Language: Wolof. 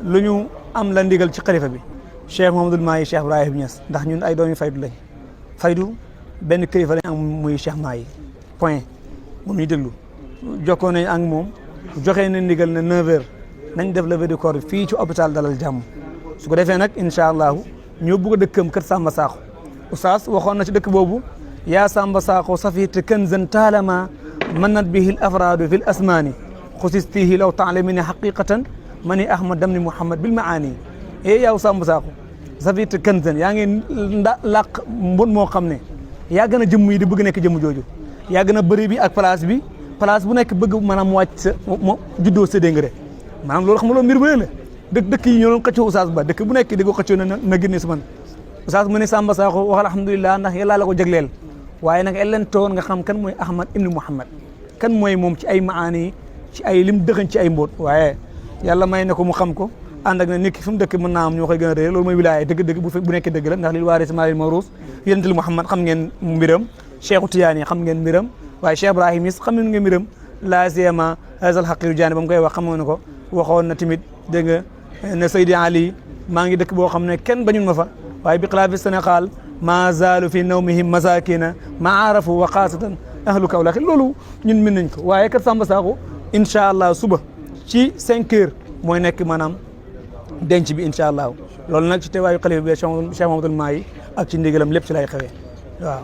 lu ñu am la ndigal ci xalifa bi Cheikh Mouhamadoul Mahi Cheikh Ibrahim Niass ndax ñun ay doomi faydu lañ faydu benn kilifa lañ am muy Cheikh Mahi point moom ñu déglu jokkoo nañ ak moom joxe na ndigal ne 9h nañ def levée du corps bi fii ci hôpital Dalal Jàmm su ko defee nag incha allahu ñoo bëgg a dëkkam kër Samba Sakho oustaz waxoon na ci dëkk boobu yaa Samba Sakho safite kanzan taalama manat bihi l afraadu fi l asmaani xusistihi law taalamini xaqiqatan mani ahmad damni muhammad bil maani yow Samba Sakho safite kanzan yaa ngi làq mbon moo xam ne yaa gën a jëmm yi di bëgg nekk jëmm jooju yaa gën a bëri bi ak place bi place bu nekk bëgg maanaam wàcc sa mo juddoo sa déngre maanaam loolu xam nga loolu mbir bu ne la dëkk yi ñoo doon xëccoo oustaz ba dëkk bu nekk di ko xëccoo na génne si man oustaz mu ne Samba Sakho wax alhamdulilah ndax yàlla la ko jagleel waaye nag ellentoon nga xam kan mooy ahmad ibni muhammad kan mooy moom ci ay maani ci ay lim dëxañ ci ay mbóot waaye yàlla may na ko mu xam ko ànd ak na nit ki fu mu dëkk mën naa am ñoo koy gën a réer loolu mooy wilaaya dëgg-dëgg bu nekkee dëgg la ndax lil waaris maalil mawruus yonental muhammad xam ngeen mbiram Cheikhu Tiyaani xam ngeen mbiram waaye Cheikh Ibrahim is xam ngeen mbiram laa siyama hazal haqiru jaani ba mu koy wax xam nga ko waxoon na tamit dégg nga ne Seydi Ali maa ngi dëkk boo xam ne kenn bañul ma fa waaye bi xilaafi Sénégal ma zaalu fi nawmihim masakina ma arafu wa xaasatan ahlu Kaolack loolu ñun mën nañ ko waaye kër Samba Sakho incha allah suba ci 5h mooy nekk maanaam denc bi incha allah loolu nag ci teewaayu xalifa bi Cheikh Mouhamadoul Mahi ak ci ndigalam lépp ci lay xewee waaw